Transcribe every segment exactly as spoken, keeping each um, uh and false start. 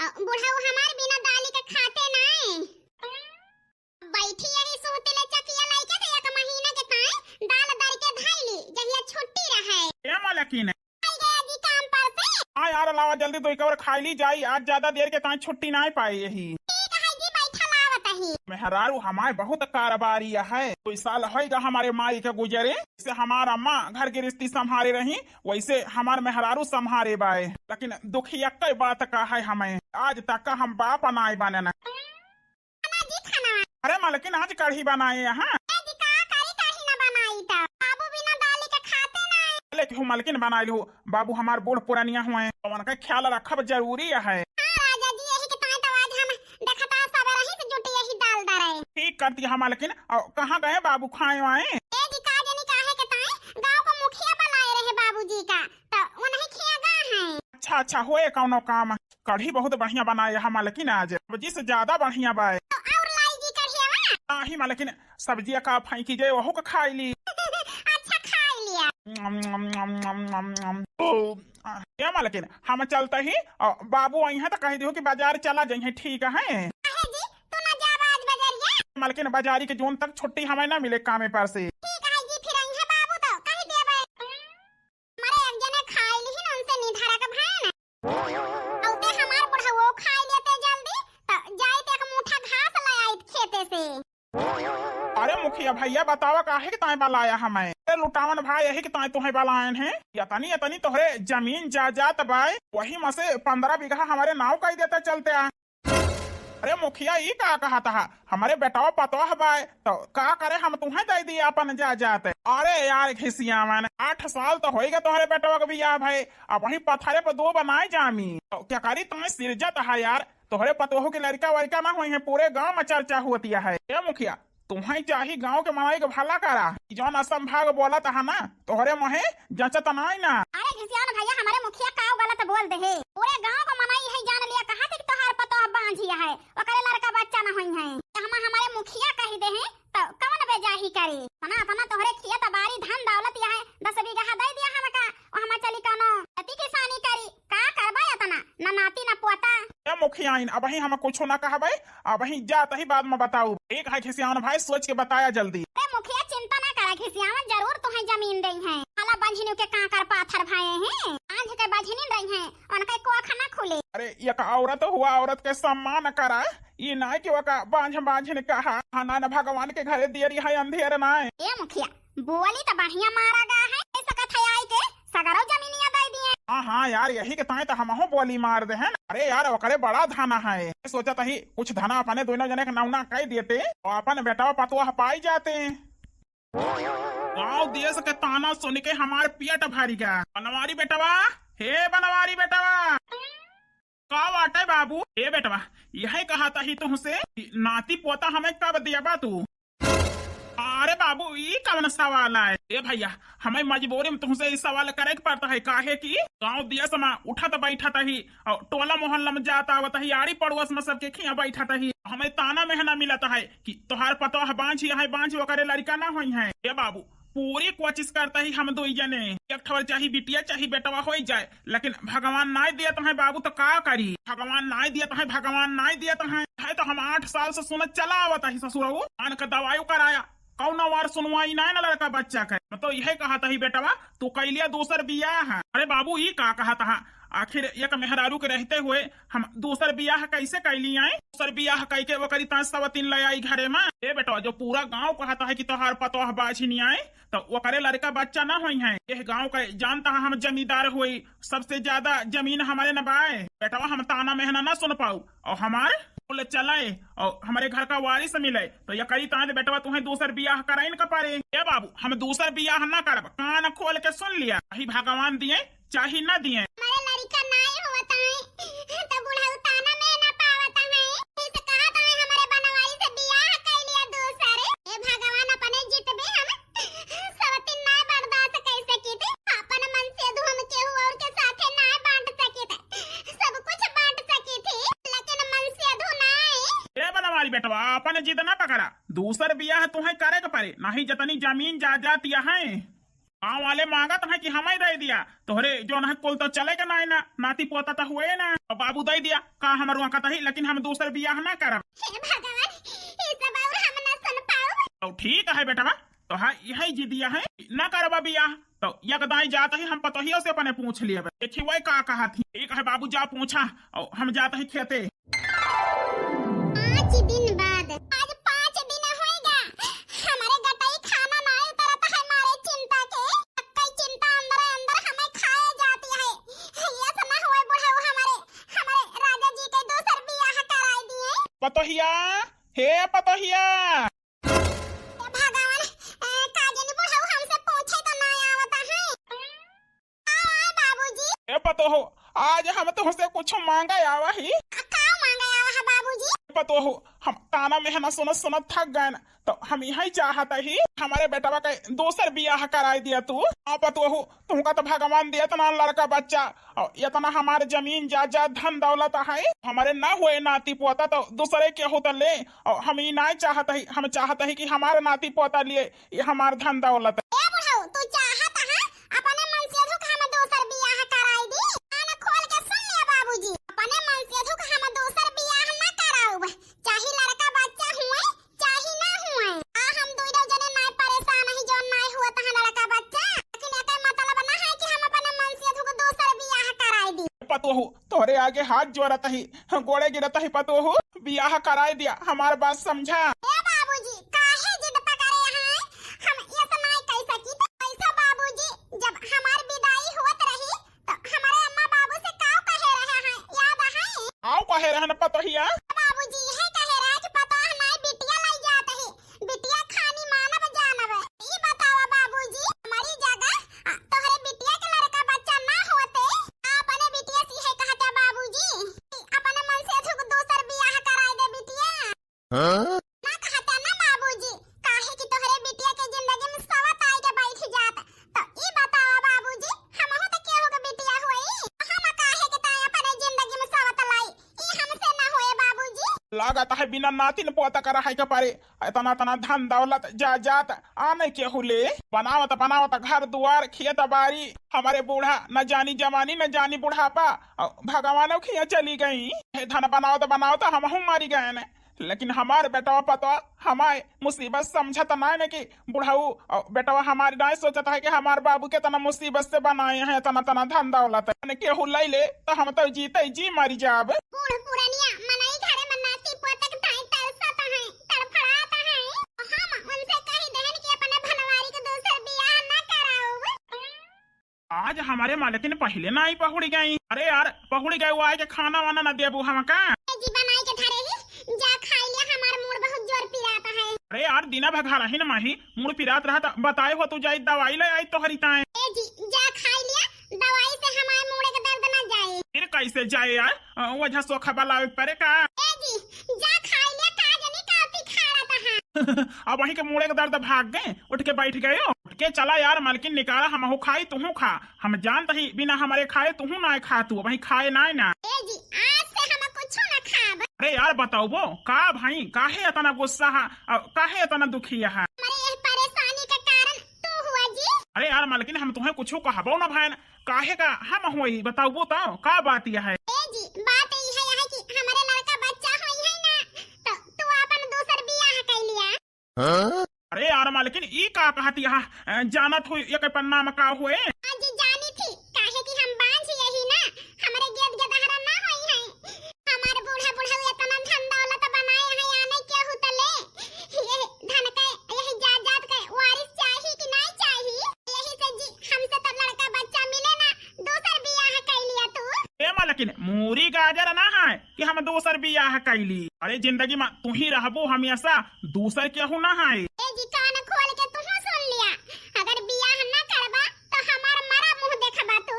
बुढ़ऊ हमार बिना दाली के खाते नाय। बैठी यही सूती ले चकिया लाइके तो एक महीना के ताई दाल दर के धइली, जहिया छुट्टी रहे। ए मालकिन। आई गया जी काम पर से। हाँ यार, लावा जल्दी तो एक और खाई ली जाई, आज ज्यादा देर के ताई छुट्टी नाय पाए यही। ठीक है जी, बैठा लावत ही। मेहरारू हमार बहुत कारोबारी है, कोई साल होइगा हमारे माई के गुजरे, से हमार अम्मा घर गृहस्थी संभारे रही, वैसे हमार मेहरारू संभारे बाए। लेकिन दुख यक्के बात का है, हमें आज तक हम बाप नाय बने ना। खाना जी खाना। अरे मालकिन, आज कढ़ी बनाए यहाँ। ए जी, का करी, कढ़ी ना बनाई त बाबू बिना दाली के खाते ना। लेकिन हो मालकिन, बनाई लो, बाबू हमार बूढ़ पुरानिया हुए, तो उनका ख्याल रखब जरूरी है। हाँ राजा जी, यही के ताई तो आज हम देखता सब रही से जुटी यही दाल दरे। ठीक कर दिया मालकिन। और कहाँ गए बाबू, खाए वाए? ए जी, का जनी काहे के ताई गाँव को मुखिया बुलाए रहे बाबूजी का, तो वो नहीं खिया गा है। अच्छा अच्छा, होए कौनो काम। कढ़ी बहुत बढ़िया बनाए है मालकिन आज, सब्जी से ज्यादा बढ़िया बाए। तो और लाई जी कढ़िया बा? नाही मालकिन, सब्जिया का फेंकी जाए, वहू का खाई ली। अच्छा, खाई लिया। ओ, आ, ए मालकिन, हम चलते ही, आ, बाबू आई हैं तो कह दियो कि बाजार चला जाइए, ठीक है? काहे जी, तू ना जाबा आज बजरिया? मालकिन, बाजारी के जून तक छुट्टी हमें ना मिले कामे पर से। ठीक है जी, फिर आई हैं बाबू तो कह देबे। हमारे एक जने खाई ली ना, उनसे निधरा का भाई ना। औते हमार बुढ़ऊ खाई लेते जल्दी, तो जाइत एक मुठा घास ले आइत खेते से। अरे मुखिया भैया, बतावा काहे के ताई बलाया हमें? अरे लुटावन भाई, यही के ताई तुहे बलायन है। यतनी यतनी तोहरे जमीन जायदाद बाय, वही में से पन्द्रह बीघा हमारे नाव कई देते चलते आ। अरे मुखिया, ई का कहत हा? हमरे बेटवा पतोह बाय, तो का करे हम तुहे दे दिए अपन जायदाद? अरे यार घिसियावन, आठ साल तो होइगा तोहरे बेटवा के बियाह भए, अबहीं पथरे पे दो बनाए जामी। तो क्या करी, तुम्हें सिरजत है यार, तोहरे पतोह के लड़का वड़का ना होई है, पूरे गांव में चर्चा होती है। ए मुखिया, तुम्हें चाही गांव के मनई के भला करा, ई जौन असंभाग बोलत हा ना, तोहरे मोहे जचत नाई ना। अरे घिसियान भैया, हमारे मुखिया का गलत बोल दे है? पूरे गांव को मनई है जान लिया, कहा थे कि तोहार पतोह बांझी है, ओकरे लड़का बच्चा ना होई है। हम हमारे मुखिया कह दे है, तो कौन बेजाही करी? तना तना तोहरे खेत बारी धन दौलत यह है, दस बीघा दे दिया हमका, ओ हम चली कौनो खेती किसानी करी, का करबा इतना, ना नाती ना पोता। ए मुखियाइन, अबहीं हम कुछो ना कहबे, अबहीं जात ही बाद में बताऊ। ठीक है घिसियान भाई, सोच के बताया जल्दी। अरे मुखिया, चिंता ना करा, घिसियावन जरूर तुहे जमीन देई है। साला बंझिनु के कांकर पाथर भाए हैं, आंझ के बंझिनिन रही हैं, उनका कोख ना खुले। अरे एक औरत हुआ, औरत के सम्मान करा, ई ना कि ओका बांझ बांझिन कहा। हना न भगवान के घरे देरी है, अंधेर ना है। ए मुखिया, बोली तो बढ़िया मारा गा है, ऐसा कथा आई के सगरो जमीनिया दे दिए। हाँ हाँ यार, यही के ताई तो हमहू बोली मार दे हैं। अरे यार, ओकरे बड़ा धना है, सोचत ही कुछ धना अपने दोनों जने के नौना कह देते और अपन बेटवा पतोह पाई जाते। गांव देश के ताना सुन के हमार पेट भरी गा। बनवारी बेटवा, हे बनवारी बेटवा, का बाटे बाबू? ए बेटवा, यही कहत ही तुहसे कि नाती पोता हमें कब दियाबा तू? अरे बाबू, ई कवन सवाल आए? ए भैया, हमें मजबूरी में तुहसे ई सवाल करे के पड़ता है, काहे कि गांव देश में उठत बैठत ही और टोला मोहल्ला में जात आवत ही, आड़ी पड़ोस में सबके खिया बैठत ही, हमें ताना मेहना मिलत है कि तोहार पतोह बांझी है, बांझी ओकरे लड़का ना होई है। ए बाबू, पूरी कोशिश करता ही हम दोई जने, एक ठवर चाही बिटिया चाही बेटवा होई जाए, लेकिन भगवान नाय दियत है बाबू, तो का करी? भगवान नाय दियत है, भगवान नाय दियत है। है तो हम आठ साल से सुनत चला आवत ही ससुरऊ, कान का दवाई कराया, कौनो वार सुनवाई नाय ना लड़का बच्चा के। हम तो यह कहत ही बेटवा, तू कैलिया दूसर बियाह। अरे बाबू, ई का कहत हा? आखिर एक मेहरारू के रहते हुए हम दूसर बियाह कैसे कैली आए? दूसर बियाह कैके ओकरी तां सवतीन ले आई घरे में। ए बेटवा, जो पूरा गांव कहत है कि तोहार पतोह बाझिन आए, तो ओकरे लड़का बच्चा ना होई हैं। यह गांव का जानता है हम जमींदार होई, सबसे ज्यादा जमीन हमारे न बाए। बेटवा, हम ताना मेहना ना सुन पाऊ और हमार कुल चलाए और हमारे घर का वारिस मिले, तो ये करी ताज बेटवा तुम्हें दूसर बियाह कराइन का पड़े। ए बाबू, हम दूसर बियाह ना करब, कान खोल के सुन लिया, चाहे भगवान दिए चाहे ना दिए। हमारे लड़का नाय होवत है, तो बुढ़ऊ ताना में ना पावत है, इसे कहा तो हमारे बनवारी से बियाह कर लिया दूसर। ए भगवान, अपने जितबे हम सवतीन ना बर्दाश्त कर सकी थी, अपन मन से धूम केहू और के साथे ना बांट सकी थी, सब कुछ बांट सकी थी, लेकिन मन से धू नाय। ए बनवारी बेटवा, अपन जिद ना पकड़ा, दूसर बियाह तुम्हें करे के पड़े, नहीं जतनी जमीन जायदाद यहाँ है। गाँव वाले माँगत हैं कि हमइ दइ दिया, तोहरे जौन है कुल तो चले के नाहीं ना, नाती पोता तो हुए ना। अब बाबू दइ दिया, का हमर वहाँ कतही, लेकिन हम दूसर बियाह ना करब। हे भगवान, ई सब और हम ना सुन पाउब। तो ठीक है बेटवा, तो हाँ, यही जिदिया है, ना करबा बियाह, तो एक दाईं जात ही हम पतोहियो से अपने पूछ लेब। देखी वही का कहत ही। ठीक है बाबू, जा पूछा, और हम जात ही खेते। पाँच दिन बाद। आज पाँच दिन होइगा, हमरे गटई खाना नाहीं उतरत है मारे चिंता के। कई चिंता अंदर अंदर हमें खाए जाती है। ये सब ना हुए बुढ़ऊ, हमरे, हमरे राजा जी के दूसर बियाह कराई दिए। पतोहिया, हे पतोहिया। ए भगवान, ए, का जानी बुढ़ऊ हमसे पूछे तो ना आवता है। का है बाबूजी? ए पतोहो, आज हम तुमसे कुछ माँगे आवा ही। आ, का माँगे आवा है बाबूजी? ए पतोहो, हम ताना मेहना सुनत सुनत थक गए ना, तो हम यही चाहत ही हमरे बेटवा के दूसर बियाह कराई दिया तू। आ पतोहो, तुमका तो भगवान देत ना लड़का बच्चा, और इतना हमार जमीन जायदाद धन दौलत है, हमरे ना हुए नाती पोता तो दूसरे केहू तो ले। और हम ई ना चाहत ही, हम चाहत ही कि हमार नाती पोता लिए ये हमार धन दौलत। ए बुढ़ऊ, तू चाहत है अपने मन से धुक हम दूसर बियाह कराई दी? कान खोल के सुन लिया बाबूजी, अपने मन से धुक हम दूसर बियाह ना कराउब, चाहे लड़का बच्चा हुए चाहे ना हुए। आ हम दुइनो जने नाय परेशान ही, जौन नाय हुआ तहाँ लड़का बच्चा। लेकिन एकर मतलब ना है कि हम अपने मन से धुक दूसर बियाह कराई दी। पतोहू, तोहरे आगे हाथ जोड़त ही, गोड़े गिरत ही पतोहू, बियाह कराई दिया, हमार बात समझा। ए बाबूजी, काहे जिद पकड़े हैं? हम ये तो नाय कह सकी। तो कैसा बाबूजी, जब हमार विदाई होत रही, तो हमारे अम्मा बाबू से काव कहे रहे हैं, याद है? आव कहे रहन पतोहिया? बाबूजी, इहे कहे रहे कि पतोह नाय बिटिया लाई जात ही, बिटिया खानी मानब जानब। ई बतावा बाबूजी, हमारी जगह, आ, तोहरे बिटिया के लड़का बच्चा ना होते, आ, अपने बिटिया से इहे कहते बाबूजी, कि अपने मन से थुक दूसर बियाह कराई दे बिटिया। हाँ? ना कहता ना बाबूजी, काहे कि तोहरे बिटिया के जिंदगी में सवत आए के बैठ जात। तो ई बतावा बाबूजी, हमहू तो केहू के बिटिया होई, हम काहे के ताई अपने जिंदगी में सवत लाई? ई हमसे ना होए बाबूजी। लागत है बिना नातिन पोता का रहे के परे, इतना इतना धन दौलत जायदाद आने केहू ले। बनावत बनावत घर दुआर खेत बारी, हमारे बूढ़ा न जानी जवानी न जानी बुढ़ापा, और भगवानों खिया चली गई। हे धन बनावत बनावत हमहू मरी गए ने। लेकिन हमार बेटवा पतवा हमार मुसीबत समझत नाय ने कि बुढ़ऊ और बेटवा हमार नाय सोचत है कि हमार बाबू के तना मुसीबत से बनाए हैं, तना तना धन दौलत है। केहू लई ले तो हम तो जीते जी मरी जाब। बूढ़ पुरनिया मनई घरे में नाती पोतक ताई तरसत हैं, तड़फड़ात हैं। हम उनसे कही देहन कि अपने भनवारी के दूसर बियाह ना कराउब। आज हमारे मालकिन पहिले नाई पहुड़ी गई। अरे यार, पहुड़ी गए, वो आए के खाना वाना ना देबू हमका? ए जी, बनाई के धरे ही, जा खाई लिया, हमार मूड़ बहुत जोर पिरात है। अरे यार, दिना भर घर ही न माही, मूड़ पिरात रहा त बताए हो तू जाई दवाई ले आई तोहरी ताए। ए जी, जा खाई लिया, दवाई से हमारे मूड़ के दर्द ना जाए। फिर कैसे जाए यार? अ, वजह सोखा बलावे परे का? ए जी, जा खाई ले, का जनी काती खाड़ा तहा। अब वहीं के मूड़े के दर्द भाग गए, उठ के बैठ गए हो। उठ के चला यार, मालकिन निकाला, हमहू खाई, तुहू खा। हम जानत ही बिना हमारे खाए तुहू ना खा, तू वहीं खाए ना ना। ए जी, आज से हम कुछ ना खाब। अरे यार बताओ वो का भाई, काहे इतना गुस्सा है, अ, काहे इतना दुखी है? हमारे यह परेशानी का कारण तू हुआ जी। अरे यार मालकिन, हम तुम्हें कुछ कहबो ना भाई, काहे का हम होई, बताउबो तो, का बात यह है? ए जी, बात यह है कि हमारे लड़का बच्चा होई है ना, तो तू अपन दूसर बियाह कर लिया। हाँ? अरे यार मालकिन, ई का कहत यह? अ, जानत हो एकर परिणाम का होए? हाँ जी, जानी थी, काहे कि हम बांझ यही ना, हमरे गेद गेदहरा ना होई है। हमार बूढ़ा बुढ़ऊ इतना धन दौलत बनाए हैं, आने केहू त ले। ये धन के, यही जायदाद के वारिस चाही कि नहीं चाही? यही से जी, हमसे तो लड़का बच्चा मिले ना, दूसर बियाह कर लिया तू। ए मालकिन, मूरी गाजर ना है कि हम दूसर बियाह कैली। अरे जिंदगी में तू ही रहबो हमेशा, दूसर केहू ना है। ए जी, कान खोल के तू सुन लिया, अगर बियाह ना करबा तो हमार मरा मुंह देखबा तू।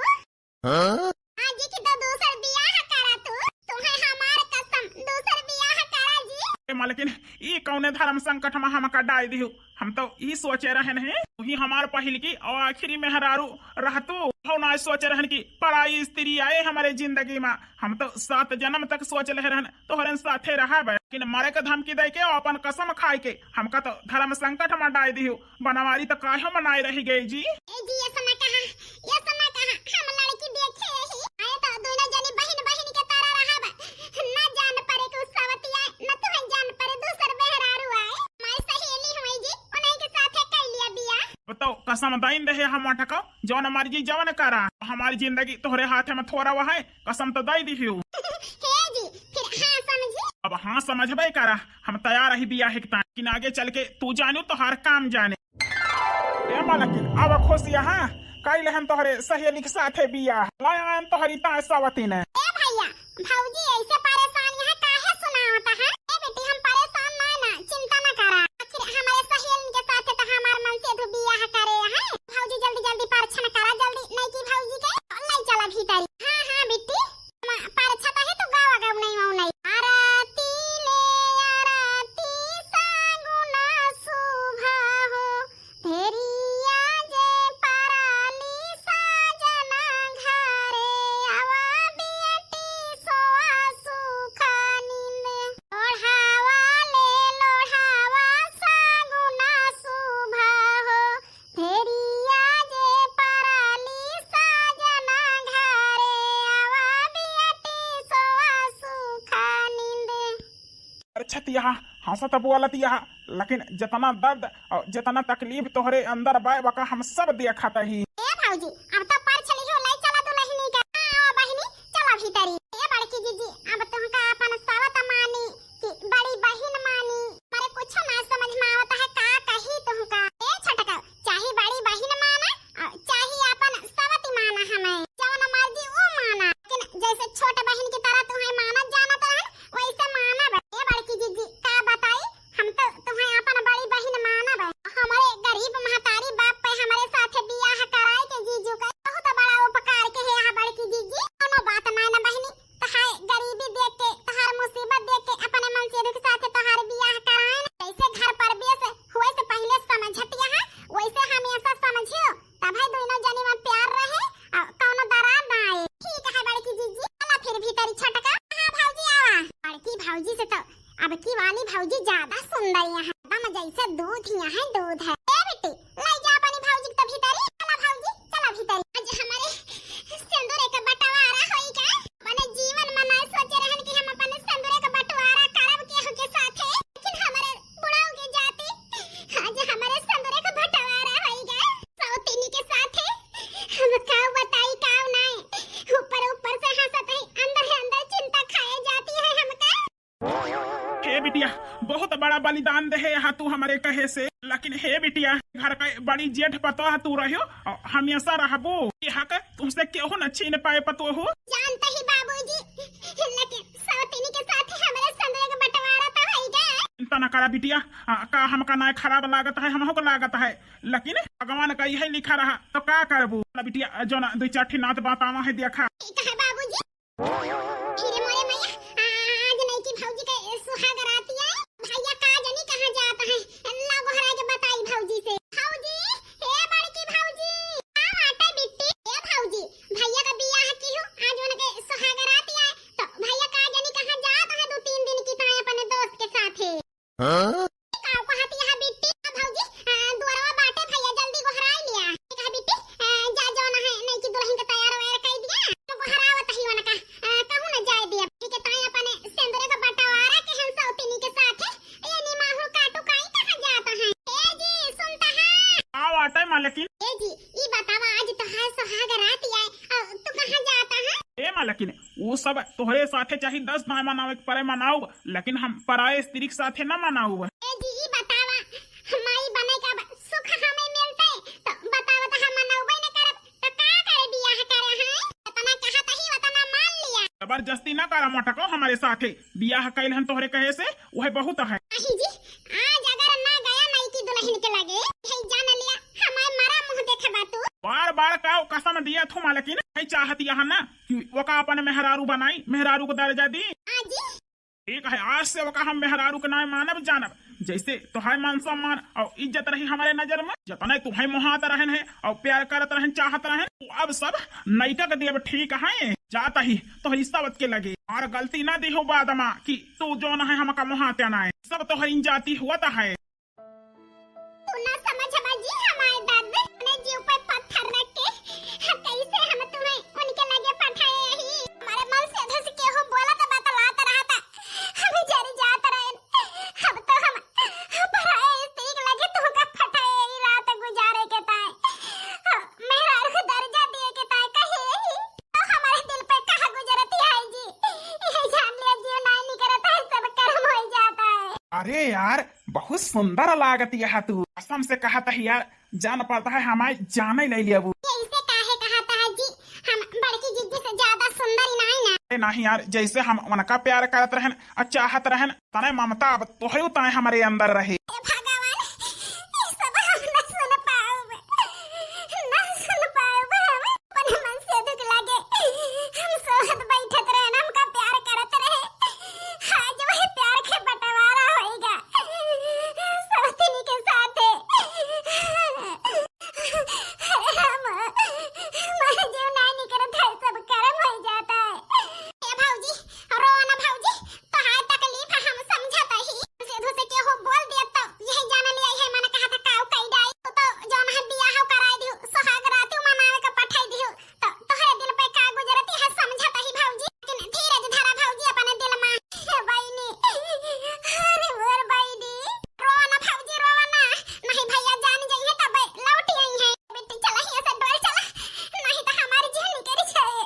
हाँ? हाँ जी, कि तो दूसर बियाह करा तू। तुम्हें हमार कसम, दूसर बियाह करा जी। ए मालकिन, ई कौने धर्म संकट मा हमका डाइ दिहु? हम तउ ई सोचे रहन है, तू ही हमार पहिलकी अउ आखिरी मेहरारू रहतू। हम नाहीं सोचे रहन कि पराई स्त्री आए हमरे जिंदगी मा। हम तउ सात जनम तक सोच ले रहन तोहरे साथे रहब, लेकिन मरे के धमकी दइ के अउ अपन कसम खाइ के हमका तउ धर्म संकट मा डाइ दिहु। बनवारी त काहे मनाए रहि गए जी? ए जी, ऐसा ना कहा, ऐसा ना कहा, हम लड़की देखे रही। आए तो दोनों जनी बहिन बहिन के तरह रहब। ना जान परे कि उ सवती आए, ना तुहन जान परे दूसर मेहरारू आए। हमारी सहेली हुई जी, उन्हीं के साथे कर लिया बियाह। बताओ, कसम दाइन रहे हम अटका, जौन मर्जी जवन करा, हमारी जिंदगी तोहरे हाथे मा थोड़ा वह है, कसम तो दइ दिहु। हे जी, फिर हाँ समझी? अब हाँ समझबे करा, हम तैयार रही बियाह के ताई, लेकिन आगे चल के तू जानू तोहार काम जाने। ए मालकिन, अब खुश यहाँ, कइले हन तोहरे सहेली के साथे बियाह, लायन तोहरी ताए सवतीन। ए भैया, भौजी ऐसे परेशान यहाँ काहे सुनावत है? ए बेटी, हम परेशान ना ना, चिंता ना करा। आखिर हमारे सहेलिन के साथे तो हमार मनसेधू बियाह करे है। भौजी जल्दी जल्दी परछन करा, जल्दी नईकी भौजी के लै चला भीतरी। हाँ हाँ बेटी, परछत है तो गावा गाऊ नहीं वाऊ नहीं। आरती ले आरती सागुना शुभ हो, धेरिया जे पराली साजना घरे, आवा बियटी सोआ सुख नींद। लोढ़ावा ले लोढ़ावा सागुना शुभ हो, धेरिया जे पराली साजना घरे, आवा बियटी सोआ सुख नींद। अरे छतिया, हंसत बोलत यहाँ, लेकिन जितना दर्द अउर जितना तकलीफ तोहरे अंदर बा, वका हम सब देखत ही। ए भौजी, अब तो परछ लिहो, लै चला दुलहिनी का। हाँ, ओ बहिनी, चला भीतरी। ए बड़की जीजी, अब तुहका अपन सवत मानी कि बड़ी बहिन मानी? हमरे कुछ ना समझ मा आवत है, का कही तुहका। ए छोटका, चाहे बड़ी बहिन माना, अउर चाहे अपन सवती माना हमें, जवन मर्जी उ माना, लेकिन जैसे छोट बहिन की तरह तुहैं मानत जानत रहन, वैसे मानब। ए बड़की जीजी, का बताई, हम तो तुहैं अपन बड़ी बहिन मानब। हमरे गरीब महतारी बाप पे हमरे साथे बियाह कराए के जीजू के बहुत बड़ा उपकार के है यहाँ बड़की जीजी। कोनो बात ना ना बहिनी, तोहार गरीबी देख के, तोहार मुसीबत देख के अपने मनसेधू के साथे तोहार बियाह कराएन। जैसे घर प्रवेश हुए से पहिले समझत यहाँ, वैसे हमेशा समझियो, तबै दुइनो जनी मा प्यार रहे अउर कौनो दरार ना आए। ठीक है बड़की जीजी, चला फिर भीतरी छोटका। हाँ भौजी आवा। बड़की भौजी से तो अब की वाली भौजी ज्यादा सुंदर यहाँ, एकदम जैसे दूध यहाँ है, दूध है। ए बेटी, लै जा अपनी भौजी के तो भीतरी। चला भौजी, चला भीतरी। आज हमरे सिंदूर के बंटवारा होई का? अपने जीवन मा ना सोचे रहन कि हम अपने सिंदूर के बंटवारा करब केहू के साथे, लेकिन हमरे बुढ़ऊ के जाते आज हमरे सिंदूर के बंटवारा होई का? सौतीनी के साथे हम का बताई का नाई, ऊपर ऊपर से हंसत है, अंदर है अंदर चिंता खाए जाती है हमका। हे बिटिया, बहुत बड़ा बलिदान देहे हा तू हमरे कहे से, लेकिन हे बिटिया, घर का बड़ी जेठ पतोह तू रह्यो, अउर हमेशा रहबू। ई हक तुमसे केहू न छीन पाए पतोहू। जानत ही बाबूजी, लेकिन सौतीनी के साथे हमरे सिंदूर के बंटवारा तो होई गए। चिंता न करा बिटिया, आ, का हमका नाय खराब लागत है, हमहू को लागत है, लेकिन भगवान का यही लिखा रहा तो का करबू। ना बिटिया, जौन दुइ चार ठे नात बात आवा है देखा। ठीक है बाबूजी। अरे मोरे मैया, आज नईकी भौजी के सुहाग राती है। भैया का जनी कहाँ जात है? ला गोहरा के बताई भौजी से। भौजी, ए बड़की भौजी, का बाटे बिट्टी? ए भौजी, भैया का बियाह की हो, आज उनके सुहाग राती है, तो भैया का जनी कहाँ जात है दो तीन दिन की ताई अपने दोस्त के साथे? हाँ? का कहत यहाँ बिट्टी? आ भौजी, आ, दुआरवा बाटे भैया, जल्दी गोहराई लिया। कहा बिट्टी, आ, जा जौन है, नईकी दुलहिन के तैयार वैयार कई दिया, तो गोहरावत ही उनका, आ, कहूँ न जाए दिया। ठीक है, ताई अपने सिंदूर के बंटवारा के हम सौतीनी के साथे, ये निमाहू काटू काई कहाँ जात है? ए जी, सुनता है? का बाटे मालकिन? ए जी, ई बतावा, आज तोहार सुहाग राती आए, अउर तू कहाँ जात है? ए मालकिन, उ सब तोहरे साथे चाहे दस दाएं मनावे के परे मनाउब, लेकिन हम पराए स्त्री के साथे न मनाउब। ए जी, ई बतावा, माई बने का ब-, सुख हमें मिलते, तो बतावा तो हम मनाउबे न करब, तो का करे बियाह करे हैं? इतना कहत ही, उतना मान लिया। जबरदस्ती न करा मोटको हमरे साथे, बियाह कइल हन तोहरे कहे से, वह बहुत है। अही जी, आज अगर ना गया नईकी दुलहिन के लगे, हे जान लिया, हमार मरा मुँह देखबा तू। बार बार का कसम दिया थू मालकिन, नहीं चाहत यहाँ ना कि ओका अपन मेहरारू बनाई, मेहरारू को दर्जा दी। हाँ जी। ठीक है, आज से ओका हम मेहरारू के नाय मानब जानब। जैसे तोहार मान सम्मान और इज्जत रही हमरे नजर में, जतने तुहैं मोहात रहन है और प्यार करत रहन, चाहत रहन, वो अब सब नैका के देब, ठीक है? जात ही तोहरी सबत के लगे, और गलती ना दिहो बाद मा कि तू जौन है हमका मोहात ना है, सब तोहरी जाति होत है। तू ना समझबा जी हमारे दर्द, अपने जीव पे पत्थर रख के, हाँ, कैसे हम तुम्हें उनके लगे पठाए ही। हमारे मन से धस के हो बोलत बतलात रहता, हम जर जात रहे। अब तो हम पराए स्त्री के लगे तुमका पठाए ही रात गुजारे के ताय, हाँ, मेहरारू के दर्जा दिए के ताय कहे ही। तो हमारे दिल पे कहाँ गुजरती है जी, ये जान लिया जीव नाय निकरत है, सब कर्म हो जाता है। अरे यार, बहुत सुंदर लागत यह तू, कसम से कहत है यार, जान पड़ता है हमारे जाने ले लिया वो। ये इसे काहे कहत है जी, हम बड़की जिज्जी से ज्यादा सुंदर ही नहीं ना। अरे नहीं यार, जैसे हम उनका प्यार करत रहन और चाहत रहन, तने ममता अब तोहरे उताए हमरे अंदर रहे। हे भगवान, ई सब हम न सुन पाउब, न सुन पाउब हम। अपने मन से दुख लागे, हम सोहत बैठत रहन, हमका प्यार करत रहे, आज वही प्यार के बंटवारा होइगा सवतनी के साथे। अरे हम, हमारे जीव ना निकरत है, सब कर्म हो जाता है। ए भौजी, रो ना भौजी, तोहार तकलीफ हम समझत ही। सेधु से केहू बोल दिया तो यही जान लिया है, मन कहा था काऊ कई डाई। तू तो जौन है बियाह कराई दिहु, सुहाग रात मनावे का पठाई दिहु, तो तोहरे दिल पे का गुजरती है समझत ही भौजी। लेकिन धीरज धरा भौजी अपने दिल में। हे बहिनी, अरे मोर बहिनी, रोवा ना भौजी, रोवा ना, नहीं भैया जान जाइए तब लौट आई है। बेटी चला ही ऐसे डोल चला, नहीं तो हमारी जान निकल जाए।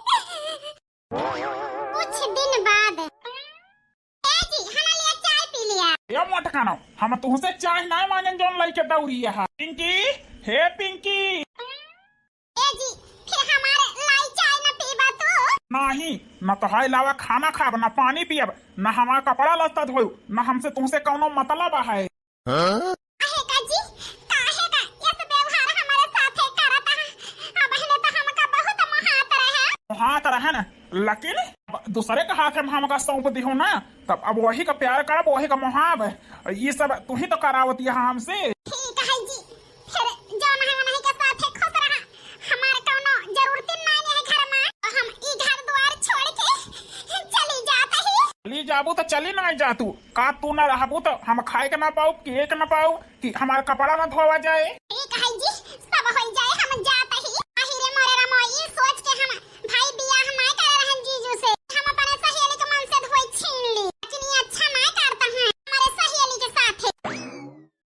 कुछ दिन बाद। ए जी, हमारे लिए चाय पी लिया। ए मोटकानो, हम तुहसे चाय ना मांगन जौन लइके दौरी है। पिंकी, हे पिंकी। ए जी, फिर हमारे लाई चाय न पीबा तू? नहीं, न तोहार लावा खाना खाब, न पानी पियब, न हमार कपड़ा लत्ता धोयब, न हमसे तुहसे कौनो मतलब है। काहे का जी? काहे का? ये सब व्यवहार हमारे साथे करत है। अब पहले तो हमका बहुत मोहात रहे। मोहात रहे न, लेकिन अब दूसरे के हाथ में हमका सौंप दिहो ना, तब अब वही का प्यार करब, वही का मोहाब। ये सब तू ही तो करावत यहाँ हमसे। ठीक है जी, फिर जौन है उन्हीं के साथे खुश रहा। हमार कौनो जरूरत नाई है घर में, तो हम ई घर द्वार छोड़ के चली जात ही। चली जाबू तो चली ना जातू, का तू ना रहबू तो हम खाए के ना पाऊ, पिए के ना पाऊ, कि हमार कपड़ा ना धोवा जाए। ठीक है जी, सब हो जाए, हम जात ही। आही रे मोरे रामो, ई सोच के हम भाई बियाह ना करे रहन जीजू से, हम अपने सहेली के मन से धोई छीन ली, लेकिन ये अच्छा ना करता है हमारे सहेली के साथे।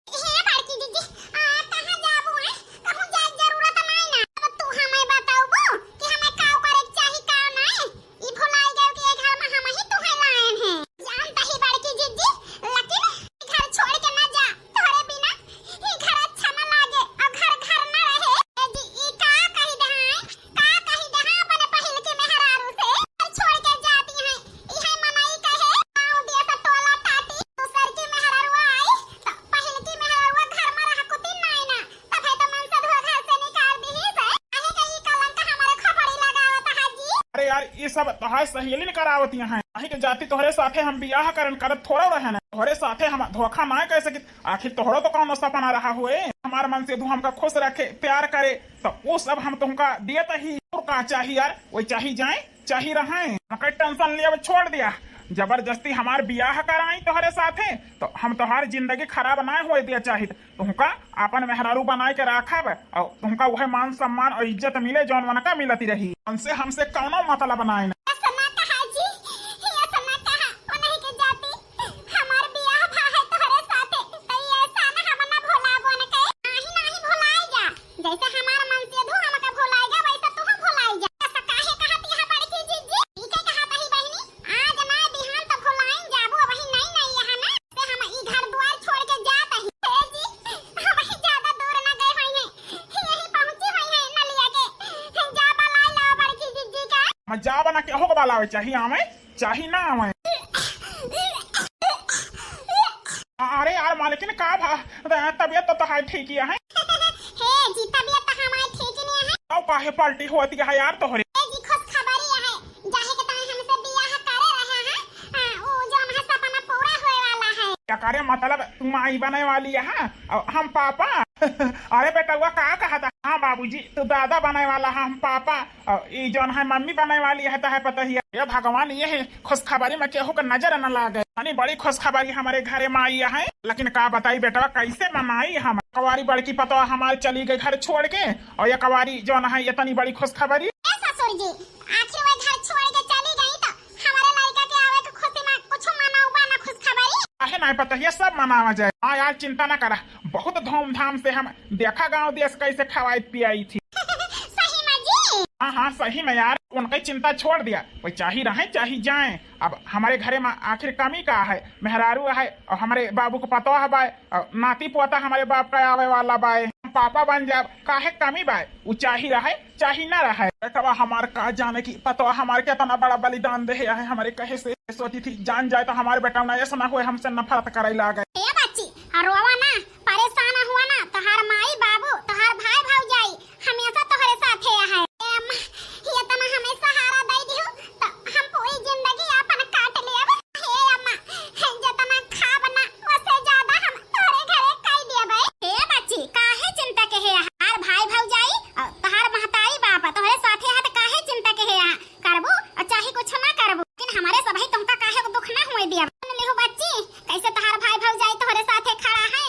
हे बड़की दीदी, आ, कहाँ जाबू है? कहूँ जाए जरूरत नाई ना। अब तू हमें बताबू कि हमें काव करे के चाही, काव नाई। ई भुलाई गयो कि ये घर में हम ही तुहे लायन हैं। जानता ही बड़की दीदी, लेकिन घर छोड़ के ना जा। तोहरे बिना ई घर अच्छा ना लागे और घर घर ना रहे। ए जी, ई का कही दे हैं? का कही दे हैं अपने पहिल की मेहरारू से? घर छोड़ के जाती हैं। इहे मनई कहे, गाँव दिया से टोला टाटी, दूसर की मेहररुआ आई, तो पहिल की मेहररुआ घर में रह कुतिन नाई ना, तब है तो मन से धो घर से निकाल दी ही से। काहे का ई कलंक हमारे खोपड़ी लगावत है जी? अरे यार, ये सब तोहार सहेली ने करावत यहाँ। काहे के जाती तोहरे साथे हम बियाह करन करत थोड़ा रहन, तोहरे साथे हम धोखा ना कर सकित। आखिर तोहरो तो कौनो सपना रहा हुए, हमार मन से तू हमका खुश रखे, प्यार करे, तो वो सब हम तुमका दियत ही। और का चाही यार, वही चाही जाए, चाही रहे। हमका टेंशन लिया छोड़ दिया। जबरदस्ती हमार बियाह कराई तोहरे साथे, तो हम तोहार जिंदगी खराब ना होए दिया चाहित। तुमका आपन मेहरारू बनाए के राखब और तुमका वह मान सम्मान और इज्जत मिले जौन वनका मिलती रही। उनसे हमसे कौनो मतलब नाई ना। ऐसा ना कहा जी, ऐसा ना कहा। उन्हीं के जाति हमार बियाह भा है तोहरे साथे, त ई एहसान हम ना भुलाबो न के। नाही, नाही भुलाई जा। जैसे हमार मन से धू हमके भुलाई जा, वैसे तू भुलाई जा। ऐसा काहे कहत यहाँ बड़की जीजी? ई के कहत ही बहिनी? आज ना बिहान त भुलाइन जाबो, वही नहीं, नहीं यहाँ ना। से हम ई घर द्वार छोड़ के जात ही। हे जी, हम ही ज्यादा दूर ना गए होई हैं। यही पहुँची होई हैं नलिया के। जा बलाई लाओ बड़की जीजी का। हम जाब ना, केहू के बलावे चाही आवे? चाही ना आवे। अरे यार मालकिन, का भा? तबियत तो तोहार ठीक ही है। हे जी, तबियत तो हमार ठीक ही नहीं है। तब काहे पलटी होती है यार तोहरे? हे जी, खुशखबरी है। जाहे के ताई हमसे बियाह करे रहे हैं। हाँ, वो जो हमारे अरे मतलब तू माई बने वाली है, हाँ? और हम पापा। अरे बेटवा का कहत है? हाँ बाबूजी, तू दादा बने वाला है, हम पापा। और ई जौन है मम्मी बने वाली है, तो है पता ही है। ये भगवान, ये है खुशखबरी में केहू के नजर न लागे। यानी बड़ी खुशखबरी हमारे घरे में आई है, लेकिन का बताई बेटवा, कैसे मनाई हम? कवारी बड़की पतोह हमार चली गई घर छोड़ के, और ये कवारी जौन है इतनी बड़ी खुशखबरी। ए ससुर जी, आखिर वह घर छोड़ के चली गई तो हमारे लड़का के आवे के खुशी में कुछ मनाऊ बा ना खुशखबरी? काहे ना पता है, सब मनावा जाए। हाँ यार, चिंता ना करा, बहुत धूमधाम से हम देखा गांव देश कैसे खवाई पियाई थी। सही में जी? हाँ हाँ, सही में यार, उनकी चिंता छोड़ दिया, कोई चाही रहे चाही जाए। अब हमारे घरे में आखिर कमी का है? मेहरारू है और हमारे बाबू को पतोह बाय और नाती पोता हमारे बाप का आवे वाला बाय। हम पापा बन जाब, काहे कमी बाय? उ चाही रहे चाही ना रहे। बेटवा हमार का जाने कि पतोह हमार के इतना बड़ा बलिदान दे है हमारे कहे से। सोची थी जान जाए तो हमारे बेटा ना ऐसा ना होए, हमसे नफरत करे लागे। ए बच्ची, और रोवा ना, परेशान हुआ ना, तोहार माई बाबू, तोहार भाई भौजाई हमेशा तोहरे साथे है। ए अम्मा, ये तना हमें सहारा दे दिहु तो हम पूरी जिंदगी आपन काट लेब। हे अम्मा, जितना खाब ना, उससे ज्यादा हम तोहरे घरे कई देबे। हे बच्ची, काहे चिंता के है? हमार भाई भौजाई और तोहार महतारी बाप तोहरे साथे है, तो काहे चिंता के है? करबू और चाहे कुछ ना करबू, लेकिन हमारे सबही तुमका काहे को दुख ना होए दिया। सुन लिहु बच्ची, कैसे तोहार भाई भौजाई तोहरे साथे खड़ा है।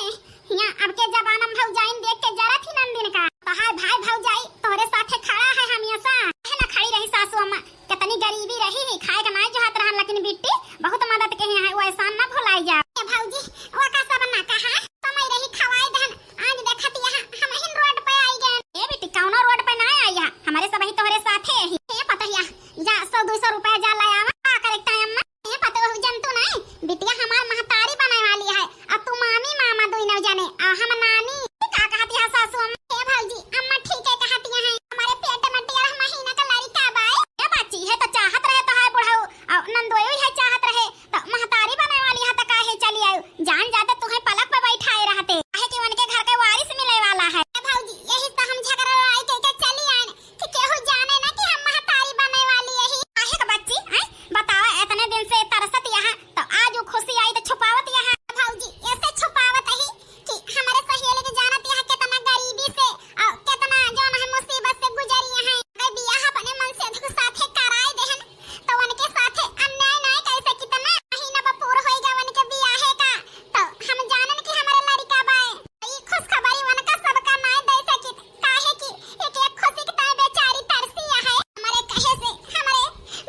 हियां अब के जमाना में भौजाइन देख के जरत ही नंदिन का। तोहार भाई भौजाई तोहरे साथे खड़ा है हमेशा। काहे ना खड़ी रही सासू अम्मा? कितनी गरीबी रही ही, खाए के नाई जोहात रहन, लेकिन बिट्टी बहुत मदद के ही है, वो एहसान ना भुलाई जा। ए भौजी, वो का सब ना कहा, समय रही खवाई दहन, आज देखत यहाँ हम हिन रोड पे आई गए। ए बिट्टी, कौनो रोड पे ना आई है, हमारे सबही तोहरे साथे ही। ए पतहिया, जा सौ दो सौ रुपया जा ले आवा, का करे के अम्मा? ए पतोहू जंतु नहीं, बिटिया हमार महतारी बने वाली है, और तू मामी मामा दुइनो जने, और हम नानी। का कहती है सासू अम्मा? ए भौजी, अम्मा ठीक है कहती है, हमारे पेट में डेढ़ महीना का लड़का बाय। ए बच्ची, है तो चाहत रहे तो है बुढ़ऊ, और नंदोई है चाहत रहे, तो महतारी बने वाली है तो काहे चली आयु? जान जाते तुम्हें पलक पे बैठाए रहते, काहे कि उनके घर के वारिस मिले वाला है। ए भौजी, यही तो हम झगड़ा लड़ाई के, के चली आए कि केहू जाने ना कि हम महतारी बने वाली यही। काहे का बच्ची, हैं? बतावा, इतने दिन से तरसत यहाँ, तो आज वो खुशी आई तो छुपावत यहाँ। भौजी, ऐसे छुपावत ही कि हमारे सहेली के जानत यहाँ कितना गरीबी से और कितना जौन है मुसीबत से गुजरी यहाँ। अगर बियाह अपने मन से अधिक साथे कराए देहन, तो उनके साथे अन्याय ना कर सकित ना। महीना बा पूर होई गवा उनके बियाहे का, तो हम जानन कि हमारे लड़का बाय। ई खुशखबरी उनका सबका नाय दे सकित, काहे कि एक, एक खुशी के ताई बेचारी तरसी है। हमारे कहे से हमारे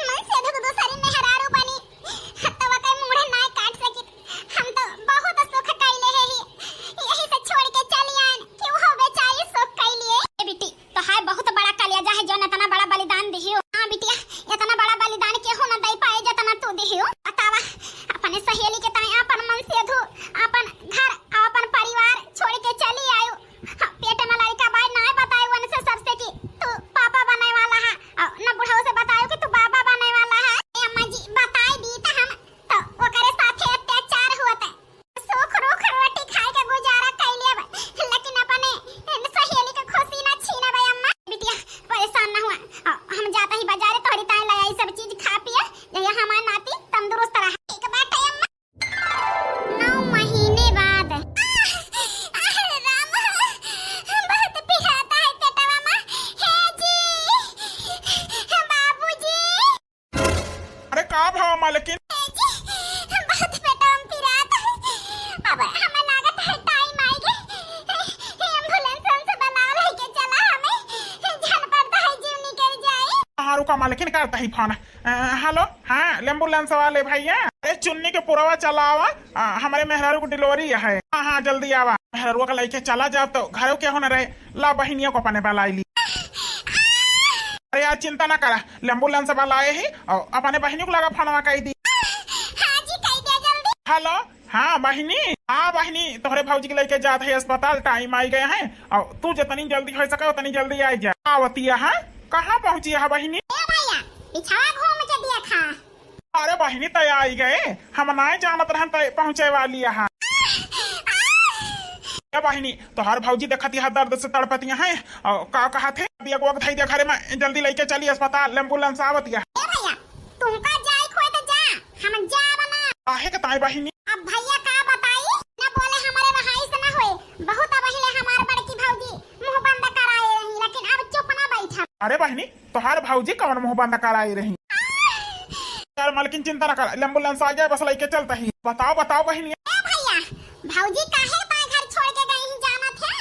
मन से दुख दूसरी मेहरारू बनी, तो ओकर मूड़े नाय काट सकित। हम तो बहुत सुख कैले है ही, यही से छोड़ के चली आन कि वो बेचारी सुख कैली है। ए बिट्टी, तो है बहुत बड़ा कलेजा है, जौन इतना बड़ा बलिदान दिहियो। हाँ बिटिया, इतना बड़ा बलिदान केहू न दे पाए जितना तू दिहियो। बतावा, अपने सहेली के ताई अपन मन से धू, अपन घर, अपन परिवार छोड़ के चली आयु। हाँ, पेट में लड़का बाय ना बताए उनसे सबसे कि तू पापा बने वाला है, और न बुढ़ऊ से बतायो कि तू बाबा बने वाला है। ए अम्मा जी, बताई दी तो हम तो ओकरे साथे अत्याचार हुआ था। सूख रूख रोटी खाए के गुजारा कैले अब, लेकिन अपने सहेली के खुशी ना छीनबे अम्मा। बिटिया परेशान ना हुआ, हम जाता ही बाजारे तोहरी ताई ले आई सब चीज खा पिया, जहिया हमार नाती तंदुरुस्त रहा। ठीक बाटे अम्मा। नौ महीने बाद। अरे राम, बहुत पिराता है पेटवा में। हे जी, बाबूजी। अरे का भवा मालकिन? ए जी, बहुत पेटवा में पिरात है। अब हमें लागत है टाइम आइगे। एम्बुलेंस से बनाओ, लेके चला हमें। झटपट तो है जीव निकल जाए। हाँ, रुका मालकिन, करता ही फोन। अ, हेलो, हाँ, एम्बुलेंस वाले भैया। अरे चुन्नी के पुरवा चला आवा, अ, हमारे मेहरारू को डिलीवरी है। हाँ, हाँ, जल्दी आवा। मेहरारू का लेके चला जाब तो घरों केहू न रहे। ला बहिनियों को अपने बुलाई ली। अरे यार, चिंता ना करा, एम्बुलेंस वाला आए ही और अपने बहिनी को लगा फोनवा कई दी। हाँ जी, कई दे जल्दी। हेलो, हाँ बहिनी, हाँ बहिनी, तोहरे भौजी के लेके जात है अस्पताल, टाइम आई गया है, और तू जितनी जल्दी हो सके उतनी जल्दी आई जा। आवतिया है, कहाँ पहुँची है बहिनी? ए भैया, पिछवा घूम के देखा। अरे बहिनी, तय आई गए, हम नाय जानत रहन तय पहुँचे वाली है। ए बहिनी, तोहर भौजी देखत यहाँ दर्द से तड़पतिया हैं, और का कहत है, अब एक वक्त है, देख रे, मैं जल्दी लेके चली अस्पताल, एम्बुलेंस आवतिया। ए भैया, तुमका जाए खोए तो जा, हम जाब ना। काहे के ताई बहिनी? अब भैया का बताई, अरे बहिनी, तोहार भौजी कवन मुँह बंद कराई रही? यार मलकिन, चिंता न कर, एम्बुलेंस आ गया, बस लइके चलता ही। बताओ, बताओ बहिनी। ए भैया, भौजी काहे ताए घर छोड़ के गई ही जानत है?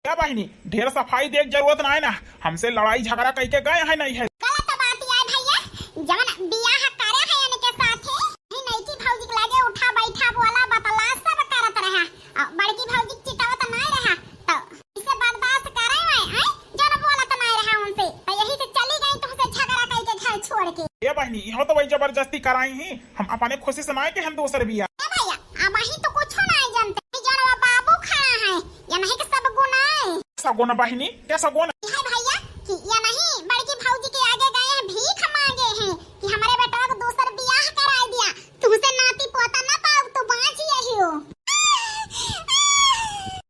क्या बहिनी, ढेर सफाई देख जरूरत ना है ना, हमसे लड़ाई झगड़ा कइके गए हैं नहीं है। गलत बात है भैया, जवन बियाह करे है इनके साथे, ही नईकी भौजी के लगे उठा बैठा बोला बतला सब करत रहा, और बड़की भौजी के चितावत नहीं रहा, तो इसे बर्दाश्त करे है, हैं? जवन बोलत नहीं रहा उनसे, तो यही से चली गई तुमसे झगड़ा कइके घर छोड़ के। ए बहिनी, इहो तो वही जबरदस्ती कराई ही, हम अपने खुशी से ना के हम दूसर बियाह। ए भैया, अब ही तो कुछ नहीं जानते, जवन वो बाबू खड़ा है, या नहीं कि सब गुनाह है। सगुन बहिनी, क्या सगुन? यह भैया कि या नहीं बड़की भौजी के आगे गए हैं, भीख मांगे हैं कि हमारे बेटवा को दूसर बियाह कराई दिया, तुमसे नाती पोता ना पाओ तो बाँच यही हो।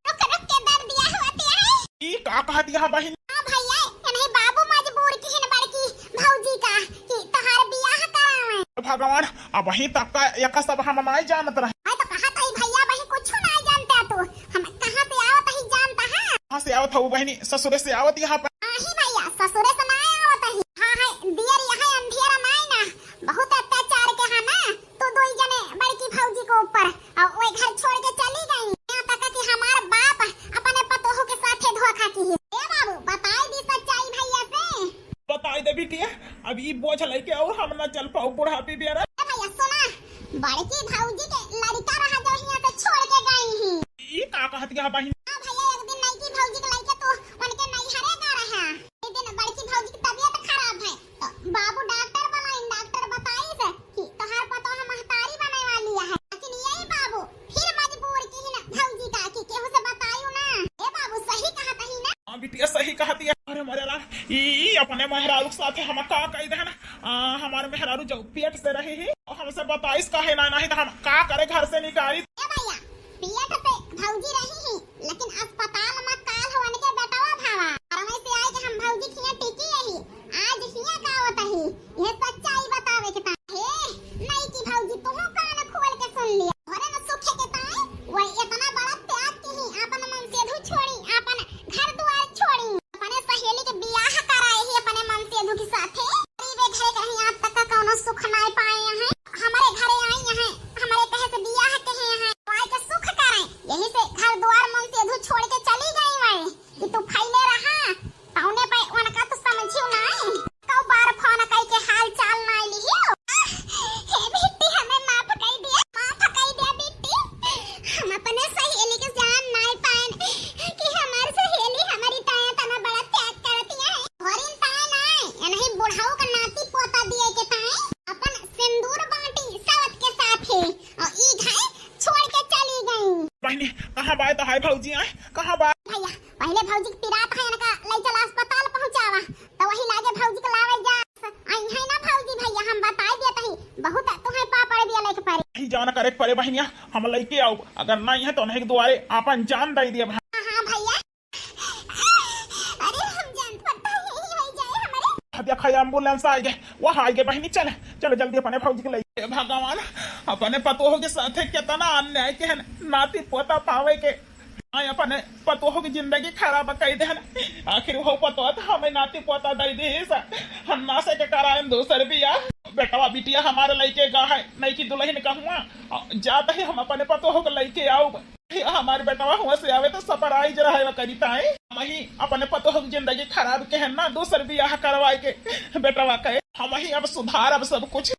रुक रुक के दर्द दिया होती है। ई का कह दिया बहिनी? हाँ भैया, ये नहीं बाबू मजबूर की है बड़की भौजी का कि तोहार बियाह करावे। भगवान, अब वहीं तक का एक सब हम नहीं जानत रहे। मैं तो कहा था भैया, वही कुछ नहीं जानते तू। हम कहाँ से आवत ही जानता है? कहाँ से आवत हूँ बहिनी? ससुरे से आवत यहाँ पर। हाँ ही भैया, ससुरे से नहीं आवत ही। हाँ है, दियर यहाँ अंधियर नहीं ना, बहुत अत्याचार के है ना, तू दोई जने बड़की भौजी के ऊपर, और वो घर छोड़ के चली गई। यहाँ तक कि हमार बाप अपने पतोह के साथे धोखा की है। ए बाबू, बताई दी सच्चाई भैया से। बताई दे बिटिया, अब ई बोझ लेके और हम ना चल पाऊ बुढ़ापी बेरा। ए भैया सुना, बड़की भौजी के लड़का रहा जो यहाँ से छोड़ के गई ही। ई का कहत गया बहिन? हाँ भैया, एक दिन नईकी भौजी के लेके तू उनके नैहरे गा रहा। एक दिन बड़की भौजी की तबीयत खराब है, तो बाबू डॉक्टर बुलाइन, डॉक्टर बताइस कि तोहार पतोह महतारी बने वाली है। लेकिन यही बाबू फिर मजबूर की ही ना भौजी का कि केहू से बतायू ना। ए बाबू, सही कहत ही ना? हाँ बिटिया, सही कहत ही। अरे मरे राम, ई, ई अपने मेहरारू के साथे हम का कही देहन? आ, हमार मेहरारू जो पेट से रही ही, और हमसे बताइस काहे ना, नहीं तो हम का करे, घर से निकाली। ए भैया, पेट से भौजी रही ही, लेकिन अस्पताल में काल होने के बेटवा भावा। और वहीं से आए कि हम भौजी खिया टिकी यही, आज हिया का होता ही, ये सच्चाई बतावे के ता। हे, नईकी भौजी, तू कान खोल के सुन लिया। घरे न सुखे के ताए, वो इतना बड़ा त्याग की ही, अपन मनसेधू छोड़ी, अपन घर द्वार छोड़ी, अपने सहेली के बियाह कराए ही अपने मनसेधू के साथे। गरीबे घरे के रही, आज तक का कौनो सुख नाय पाए हैं। हमारे घरे आई हैं, हमारे कहे से बियाह कहे हैं, आए के सुख करें, यही से घर द्वार मनसेधू छोड़ के चली गई वै। कि तू फैले रहा, तौने पे उनका तो समझियो नाई। कौ बार फोन कई के हाल चाल नाई लिहियो। हे बिट्टी, हमें माफ कई दिया, माफ कई दिया बिट्टी। हम अपने सहेली के जान नाई पाएन कि हमार सहेली हमारी ताया तना बड़ा त्याग करती है। घोरिन ताए नाई, ये नहीं बुढ़ाऊ का नाती पोता दिए के ताए अपन सिंदूर बांटी सावत के साथ है और ई घाय छोड़ के चली गई। बहिनी, कहाँ बाय तो है भौजी आए? कहाँ बाय? भैया, पहले भौजी के पिरात है, इनका ले चला अस्पताल पहुँचावा, तो वही लागे भौजी के लावे जा। आई है ना भौजी, भैया हम बताई देत ही, बहुत तुम्हें पापड़ दिया लेके पड़े। नहीं जाना करे पड़े बहिनिया, हम लेके आओ, अगर नहीं है तो नहीं दुआरे आपन जान दे दिए। हाँ, हाँ भैया। अरे हम जान पड़ता है, यही हो जाए हमारे। अब देखा एम्बुलेंस आ गए, वह आ गए बहिनी, चल, चल जल्दी अपने भौजी के ले। हे भगवान, अपने पतोह के साथे कितना अन्याय के है, नाती पोता पावे के। आए अपने पतोह की जिंदगी खराब कई देहन। आखिर वो पतोह तो हमें नाती पोता दे दी सा। हम ना से के कराएम दूसर बियाह। बेटवा बिटिया हमारे लइके गा है, नईकी दुल्हन कहूँवा। जात ही हम अपने पतोह को लइके आउब। हमारे बेटवा हुआ से आवे तो surprise रहे करी ताई। हम ही अपने पतोह की जिंदगी खराब के है ना, दूसर बियाह करवाए के बेटवा कहे। हम ही अब सुधारब सब कुछ।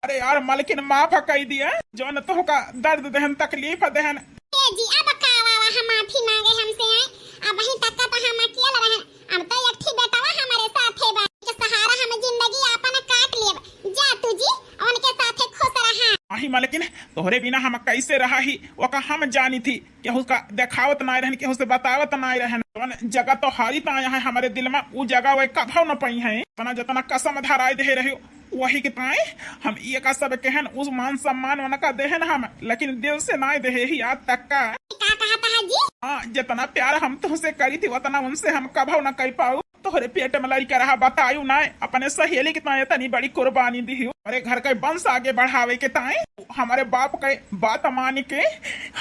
अरे यार, मलकिन माफ कई दिया, जौन तोहका दर्द देहन, तकलीफ देहन। ए जी, अब का बाबा हम माफी मांगे हमसे हैं? अब वहीं तक का तो हम अकेल रहन, अब तो एक ठी बेटवा हमारे साथे बा, के सहारा हम जिंदगी आपन काट लेब। जा तू जी, उनके साथे खुश रहा। अही मलकिन, तोहरे बिना हम कैसे रहा ही, ओका हम जानी थी। केहू का देखावत नाय रहन, केहू से बतावत नाय रहन। जवन जगह तो हारी ताया है हमारे दिल में, उ जगह वे कभव न पाई है। अपना जतना कसम धराए दे रहे, वही के ताए हम ये का सब कहन, उस मान सम्मान उनका देहन हम, लेकिन दिल से नाय देहे ही आज तक का। का कहत है जी? हाँ, जितना प्यार हम तुमसे करी थी, उतना उनसे हम कभव न कर पाऊ। तोहरे पेट में लड़का रहा, बतायू ना, अपने सहेली के ताए इतनी बड़ी कुर्बानी दी हो, हमारे घर का वंश आगे बढ़ावे के ताए। हमारे बाप के बात मान के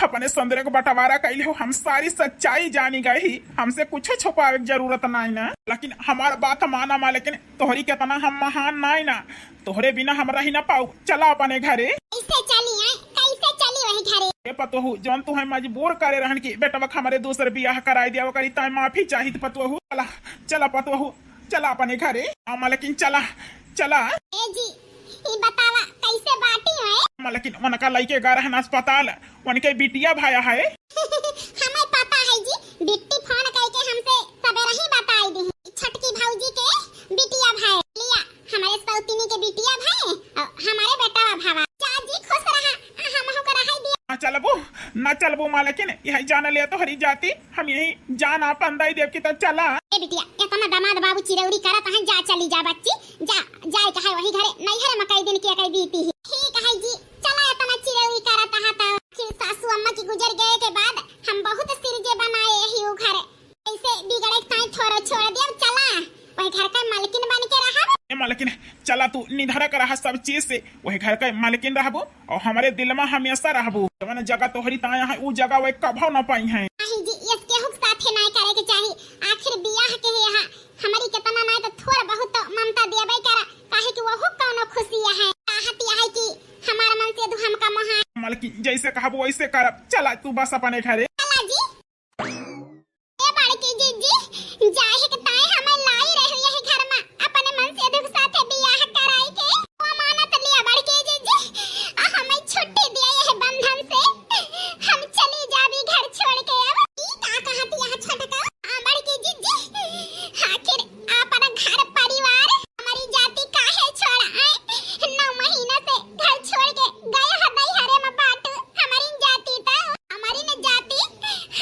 अपने संदरे को बंटवारा कइले हो। हम सारी सच्चाई जानी गई ही, हमसे कुछ छुपावे की जरूरत नाई ना। लेकिन हमार बात माना माँ, लेकिन तोहरी केतना हम महान नाई ना, तोहरे बिना हम रही ना पाऊ। चला अपने घरे। कैसे चली आए, कैसे चली वही घरे? ए पतोहू, जौन तुहे मजबूर करे रहन कि बेटवा के हमरे दूसर बियाह कराई दिया, ओकरी ताई माफी चाहित पतोहू। चला, चला पतोहू, चला अपने घरे। आ मलकिन, चला, चला। ए जी, ई बतावा, कैसे बाटी है? मलकिन, उनका लइके गा रहन अस्पताल, उनके बिटिया भाया है। हमें पता है जी, बिट्टी फोन करके हमसे सबेरे ही बताई दी। छोटकी भौजी के बिटिया भाई लिया, हमारे सौतिनी के बिटिया भाई और हमारे बेटा भावा। जा जी, खुश रहा, आ हमहू के रहाई दिया। ना चलबू, ना चलबू मालकिन, यही जान लिया तोहरी जाति, हम यही जान आपन दई देव की तो चला। ए बिटिया, इतना दामाद बाबू चिरौरी करत हैं, जा चली जा बच्ची, जा, जाए के है वही घरे, नैहरे में कई दिन के कई बीती ही। ठीक है जी, चला इतना चिरौरी करत है तो। फिर सासू अम्मा की गुजर गए के बाद हम बहुत सिरजे बनाए यही उ घरे। ऐसे बिगड़े के ताई थोड़ा छोड़ दिया, चला वही घर का मालकिन बन के रहब। ए मालकिन, चला तू निधड़क रहा सब चीज से, वही घर का मालकिन रहबू और हमारे दिल में हमेशा रहबू। जवन जगह तोहरी ताया है, उ जगह वही कभो न पाई है। नहीं जी, इसके हुक साथे नहीं करे के चाही। आखिर बियाह के है यहाँ, हमारी कितना नहीं तो थोड़ा बहुत तो ममता देबे करा, काहे कि वहू कौनो खुशी है। चाहत यह है कि हमार मन से तू हमका मोहा। मालकिन, जैसे कहबू वैसे करब। चला तू बस अपने घरे। चला जी। ए बड़की जीजी, जाहे के ताई हमें लाई रही यही घर में, अपने मन से दुख साथे बियाह कराई के। वो अमानत लिया बड़की जीजी, आ हमें छुट्टी दिया यह बंधन से, हम चली जाबी घर छोड़ के अब। ई का कहत यह छोटका? आ बड़की जीजी, आखिर आपन घर परिवार हमारी जाति काहे छोड़ आए? नौ महीना से घर छोड़ के गया है नैहरे में बाटू। हमारी जाति तो, हमारी न जाति,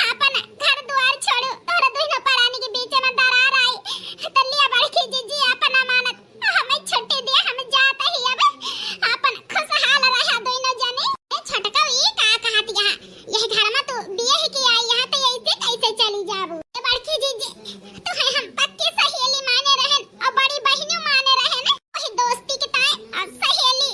आपन घर द्वार छोड़ू, तोहरा दुहिनो परानी के बीच में दरार आई, तो लिया बड़की जीजी आपन अमानत, हमें छुट्टी दिया, हम जात ही अब, आपन खुशहाल रहा दोनों जने। ए छोटका, ई का कहत यहाँ? यह घर में तू बियाह की आई, यहाँ तो ऐसे कैसे चली जाबू? ए बड़की जीजी, तू है हम पक्की सहेली माने रहन और बड़ी बहनी माने रहन, वही दोस्ती के ताए और सहेली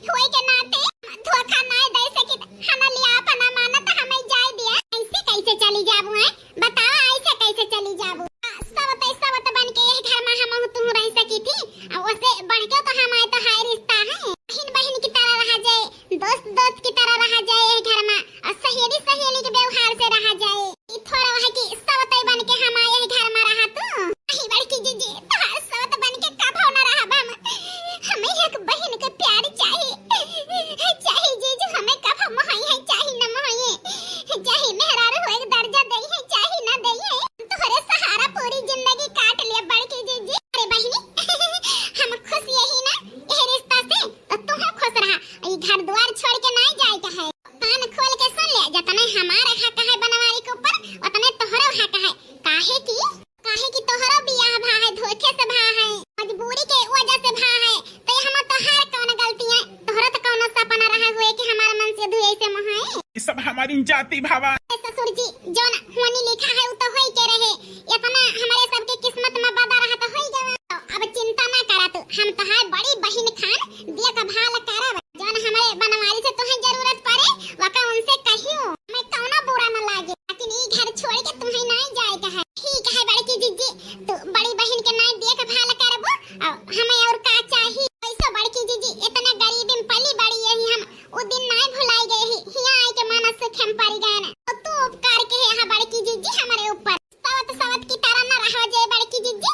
होए के नाते धोखा नाय दे सकित, हना लिया अपन अमानत हमें जाए दिया। ऐसे कैसे चली जाबू है? बतावा, ऐसे कैसे चली जाबू? आ, सवत, सवत बन के यह घर में हम तू रह सकी थी, आ, उसे बढ़ के तो हमारे तो हाय रिश्ता है। बहन बहन की तरह रहा जाए, दोस्त दोस्त की तरह रहा जाए यह घर में, और सहेली सहेली के व्यवहार से रहा जाए। ई थोड़ा वह कि सवतई बन के हम आए हैं घर में रहा तू। नहीं बड़की जीजी, तोहार सवत बन के कभो न रहब हम। हमें एक बहन के प्यार चाही। चाही जीजू, हमें कभो मोहाई है, चाही न मोहाई है। चाही मेहरारू हो एक दर्जा दई है, चाही न दई है। तोहरे सहारा पूरी जिंदगी काट लिया बड़की जीजी। अरे बहिनी, हम खुश यही ना, यह रिश्ता से, तो तू खुश रहा। ई घर द्वार छोड़ के नहीं जाए के है। कान खोल के सुन ले, जतने हमारे हक है बनवारी के ऊपर, उतने तोहरो हक है। काहे कि, काहे कि तोहरो बियाह भा है, धोखे से भा है, मजबूरी के वजह से भा है। तो हम तोहार कौन गलती है? तोहरो तो कौनो सपना रहा हुए कि हमारे मन से धुए से मोहाए। ये सब हमारी जाति भावा। ए ससुर जी, जौन होनी लिखा है, वो तो होई के रहे। इतना हमारे सबके किस्मत में बदा रहा तो होई गवा। अब चिंता ना करा तू, हम तोहार बड़ी बहिन खान देखभाल करब। जौन हमारे बनवारी से तुहे जरूरत पड़े, वका उनसे कहियो, हमें कौनो बुरा न लागे, लेकिन ई घर छोड़ के तुहे नहीं जाए के है। ठीक है बड़की जीजी, तू बड़ी बहिन के नहीं देखभाल करबो, अब हमें और का चाही? कैसो बड़की जीजी, इतने गरीबी में पली बड़ी यही हम, वो दिन नहीं भुलाई गए ही, हिया आए के मानस से खेम पड़ी गए ना। तो तू उपकार के है यहाँ बड़की जीजी हमारे ऊपर। सवत सवत की तरह न रहा जाए बड़की जीजी,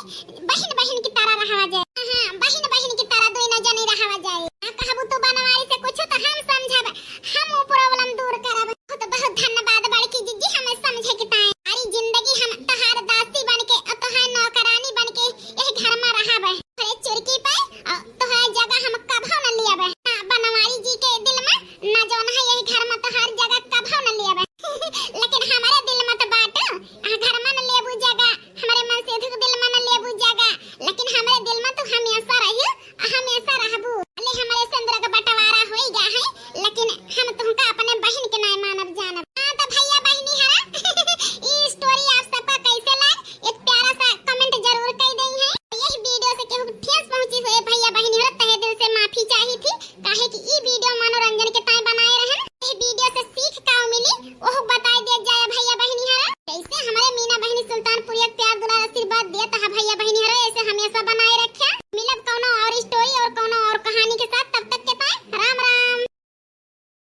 बहिन बहिन की तरह रहा जाए। हाँ, बहिन बहिन की तरह दोनों जनी रहा जाए। हाँ, कहबू तू बनवारी से कुछ तो हम